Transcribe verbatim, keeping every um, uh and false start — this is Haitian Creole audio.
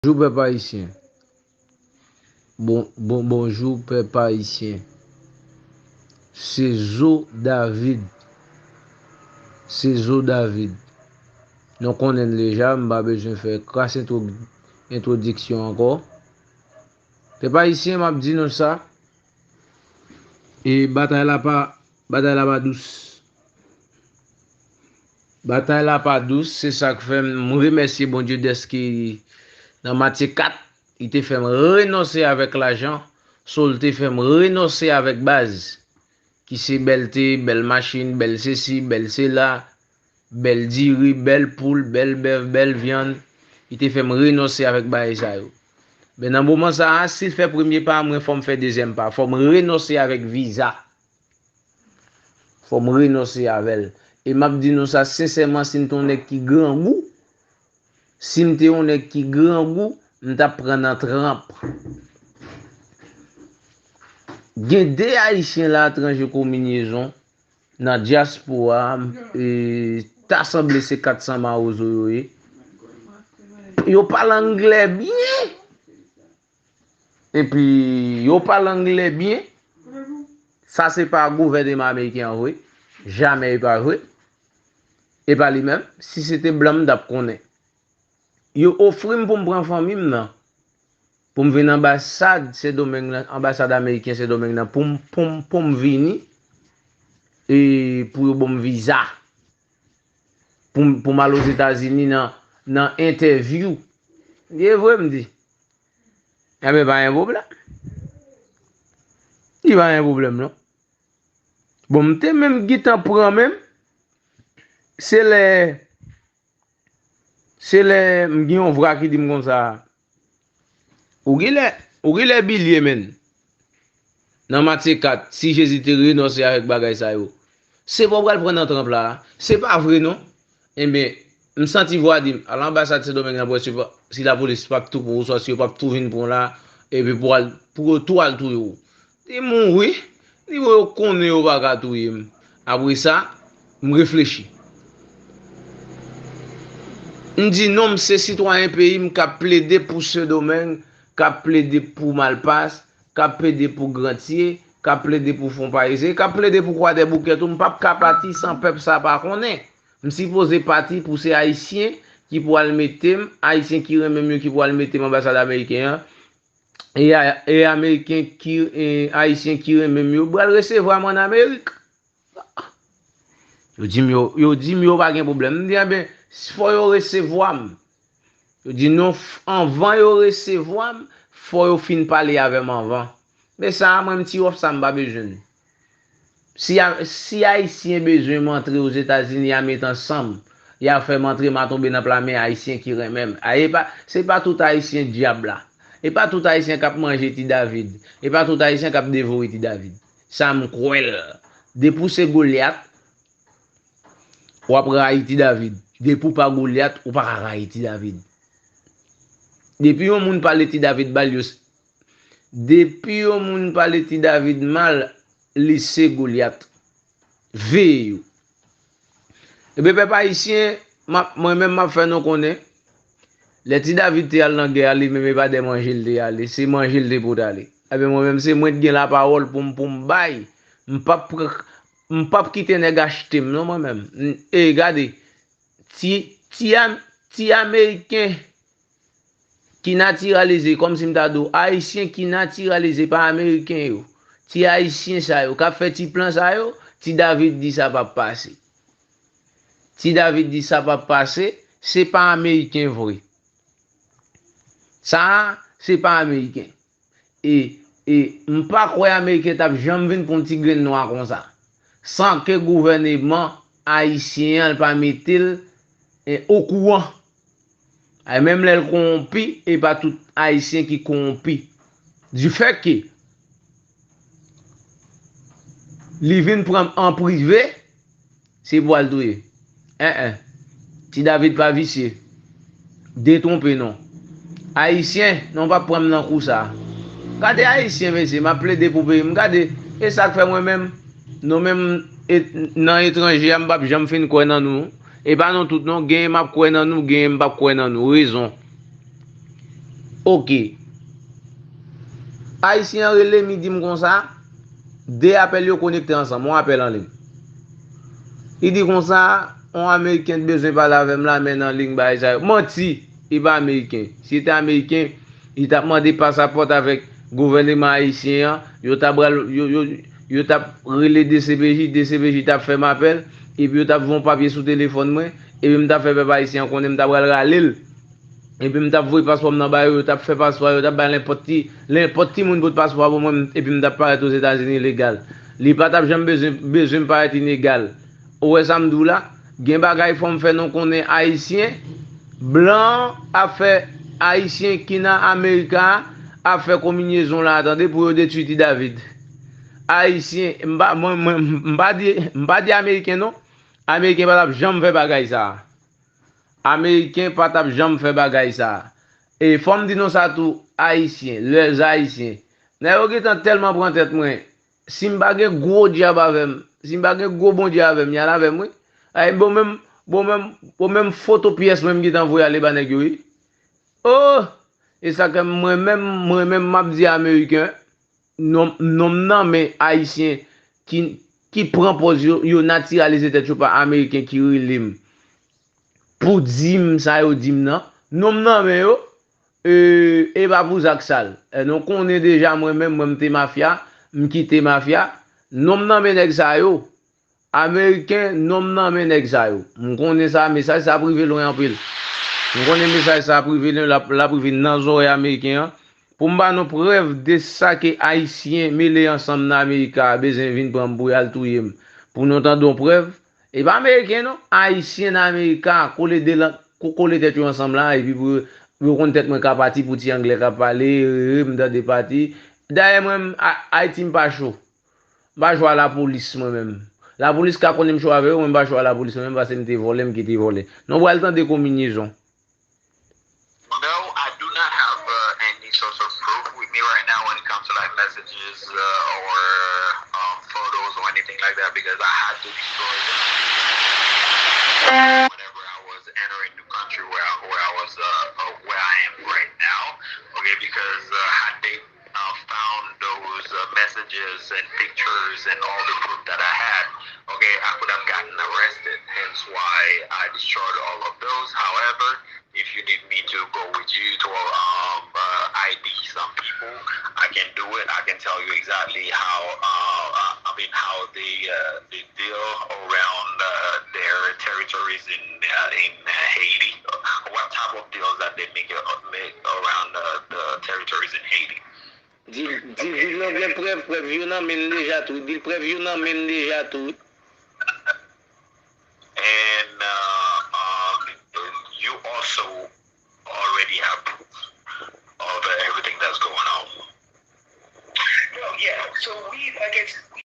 Bonjou pèp ayisyen. Bon, bon, bonjou pèp ayisyen. Se Zo David. Se Zo David. Nou konnen l deja, m pa bezwen fè kras entwo-, entwodiksyon ankò. Pèp ayisyen, m ap di nou sa. E batay la pa, batay la pa dous. Batay la pa dous, se sa k fè m remèsye Bondye dèske nan Matye kat, li te fè m renonse avèk lajan, so l te fè m renonse avèk baz, ki se bèlte, bèl machin, bèl sesi, bèl sela, bèl diri, bèl poul, bèl bèf, bèl vyann. Li te fè m renonse avèk bagay sa yo. Men nan moman sa a, si l fè premye pa, mwen fò m fè dezyèm pa. Fò m renonse avèk viza. Fò m renonse avè l. E m ap di nou sa sensèman, si m te yon nèg ki grangou, si m te yon nèg ki grangou, m t ap pran nan tranp. Gen de Ayisyen la, etranje kominyezon, nan dyaspora, e, ta sanble se kat san mawozo yo ye. Yo pale anglè byen. Epi, yo pale anglè byen. Sa se pa gouvènman ameriken an vre. Jamè e pa vre. E pa li menm. Si se te blan, m t ap konnen. Yo ofri m pou m pran fanmi m nan. Pou m vin anbasad Sendomeng nan, anbasad ameriken Sendomeng nan, pou m, pou m, pou m vini, e pou yo ban m viza. Pou m, pou m al Ozetazini nan, nan entèvyou. Li vre m di. Enben, pa gen pwoblèm. Li pa gen pwoblèm, non. Bon, m te menm gentan pran menm. Se lè, se lè m gen yon vwa ki di m konsa, ou gen lè, ou gen lè bilye, menn. Nan Matye kat, si Jezi te renonse avèk bagay sa yo, se pa w pral pran nan tranp la a. Se pa vre, non. Enben, m santi vwa di m, al anbasad Sendomeng nan pou wè si pa, si lapolis p ap tou pran w, oswa si yo p ap tou vin pran w la, epi pou al, pou yo tou al touye w. Li mouri, li wè yo konnen yo pa ka touye m. Apre sa, m reflechi. M di non, m se sitwayen peyi m k ap plede pou Sendomeng, k ap plede pou Malpas, k ap plede pou Grantye, k ap plede pou Fon Payeze, k ap plede pou Kwadèboukè tou. M p ap ka pati san pèp sa pa konnen. M sipoze pati pou se Ayisyen ki pral mete m, Ayisyen ki renmen m yo ki pral mete m anbasad ameriken an, e, a- e Ameriken ki, e, Ayisyen ki renmen m yo pral resevwa m ann Amerik. Yo di m yo, yo di m yo pa gen pwoblèm. M di, enben, fò yo resevwa m. Yo di non, f- anvan yo resevwa m, fò yo fin pale avè m anvan. Men sa a, mwen, m ti wòf sa, m pa bezwen l. Si, a- si Ayisyen bezwen m antre Ozetazini, y a met ansanm. Y a fè m antre, m a tonbe nan pla men Ayisyen ki renmen m. A, e pa, se pa tout Ayisyen dyab la. E pa tout Ayisyen k ap manje Ti David. E pa tout Ayisyen k ap devore Ti David. Sa m kwè l. Depi w se Golyat, w ap rayi Ti David. Depi w pa Golyat, ou pa ka rayi Ti David. Depi yon moun pale Ti David mal, yo s- depi yon moun pale Ti David mal, li se Golyat. Veye yo. Ebyen, pèp ayisyen, m ap- mwen menm, m ap fè nou konnen, lè Ti David te al nan gè a, li menm, e pa de manje l te ale, se manje l te pot ale. Ebyen, mwen menm, se mwen ki gen lapawòl pou m, pou m bay. M p ap pran- m p ap kite nèg achte m, non, mwen menm. M- e, gade, ti, ti, Am- ti Ameriken ki natiralize, kòmsi m ta di w, Ayisyen ki natiralize pa Ameriken yo. Ti Ayisyen sa yo, k ap fè ti plan sa yo, Ti David di sa p ap pase. Ti David di sa p ap pase, se pa Ameriken vre. Sa a, se pa Ameriken. E, e m pa kwè Ameriken t ap janm vin pran yon ti grenn nwa konsa, san ke gouvèneman ayisyen an pa mete l, e, okouran. Ay, menm lè l kowonpi, e pa tout Ayisyen ki kowonpi. Difèt ke li vin pran m an prive, se pou al touye. En, en. Ti David pa visye. Detwonpe non. Ayisyen, non, pa pran m nan kou sa. Gade Ayisyen, mesye, m ap plede pou peyi m. Gade, e sa k fè mwen menm, nou menm, e, nan etranje a, m p ap janm fin kwè nan nou. E pa nou tout, non. Genyen m ap kwè nan nou, genyen m p ap kwè nan nou. Rezon. Ok. Ayisyen an rele m, li di m konsa, de apèl yo konekte ansanm, yon apèl anliy. Li di konsa, yon Ameriken t bezwen pale avè m la, men nan liy bagay sa yo. Manti! Li pa Ameriken. Si li te Ameriken, li t ap mande pasapòt avèk gouvèneman ayisyen an, yo t ap pral, yo, yo, yo t ap rele D C P J, D C P J t ap fè m apèl, epi yo t ap voye yon papye sou telefòn mwen, epi m t ap fè pèp ayisyen an konnen m t ap pral rale l. Epi m t ap voye paspò m nan ba yo, yo t ap fè paspò a, yo t ap bay nenpòt ki, nenpòt ki moun pot paspò a pou mwen, epi m t ap parèt Ozetazini legal. Li pa t ap janm bezwen, bezwen m parèt ilegal. Ou wè sa m di w la? Gen bagay fò m fè nou konnen ayisyen, blan ap fè ayisyen ki nan Amerika a ap fè konminyezon la, tande, pou yo detwi Ti David. Ayisyen, m pa, mwen, mwen, m pa di, m pa di ameriken non. Ameriken pa t ap janm fè bagay sa a. Ameriken pa t ap janm fè bagay sa a. E fò m di nou sa tou, ayisyen, lèzayisyen. Nèg yo gentan tèlman pran tèt mwen. Si m pa gen gwo dyab avè m, si m pa gen gwo Bondye avè m, y al avè m wi. Ay, bon menm, bon menm, bon menm foto pyès mwen m gentan voye ale ba nèg yo wi. Oh! E sa ke mwen menm, mwen menm m ap di ameriken, non, non m nan men ayisyen ki, ki pran pòz yo, yo natiralize tèt yo pa ameriken ki rele m pou di m sa yo di m nan. Non m nan men yo, e, e pa pou zak sal. E nou konnen deja mwen menm, mwen m te mafya, m kite mafya. Non m nan men nèg sa yo. Ameriken, non m nan men nèg sa yo. M konnen sa, mesaj sa ap rive lwen anpil. M konnen mesaj sa ap rive lwen, l ap, l ap rive nan zòrèy ameriken an. Pou m ba nou prèv de sa ke ayisyen mele ansanm nan Amerika a bezwen vin pran m pou y al touye m. Pou nou tande yon prèv, e pa ameriken non, ayisyen nan Amerika kole de lan, ko-, kole tèt yo ansanm la, epi pou yo, pou yo konn tèt mwen ka pati pou ti anglè k ap pale, e, e, m tande pati. Dayè mwen, m, A-, Ayiti m pa cho. M pa cho a lapolis mwen menm. Lapolis ka konnen m cho avè yo, mwen m pa cho a lapolis mwen menm, paske m te vòlè, m kite vòlè. Nou pral tande konminyezon. No, I do not have uh, any source of proof with me right now when it comes to like messages uh, or um, photos or anything like that because I had to destroy them whenever I was entering the country where I, where I was uh, uh, where I am right now. Okay, because uh, had they uh, found those uh, messages and pictures and all the proof that I had, okay, I could have gotten arrested. Hence why I destroyed all of those. However, if you need me to go with you to um, uh, I D some people, I can do it. I can tell you exactly how, uh, uh, I mean, how they, uh, they deal around uh, their territories in uh, in uh, Haiti. What type of deals that they make, uh, make around uh, the territories in Haiti? Di, di, di l nou gen prèv, prèv yo nan men l deja tou. Di l prèv yo nan men l deja tou. And uh, um, you also already have proof of uh, everything that's going on. No, yeah. So we, like I said,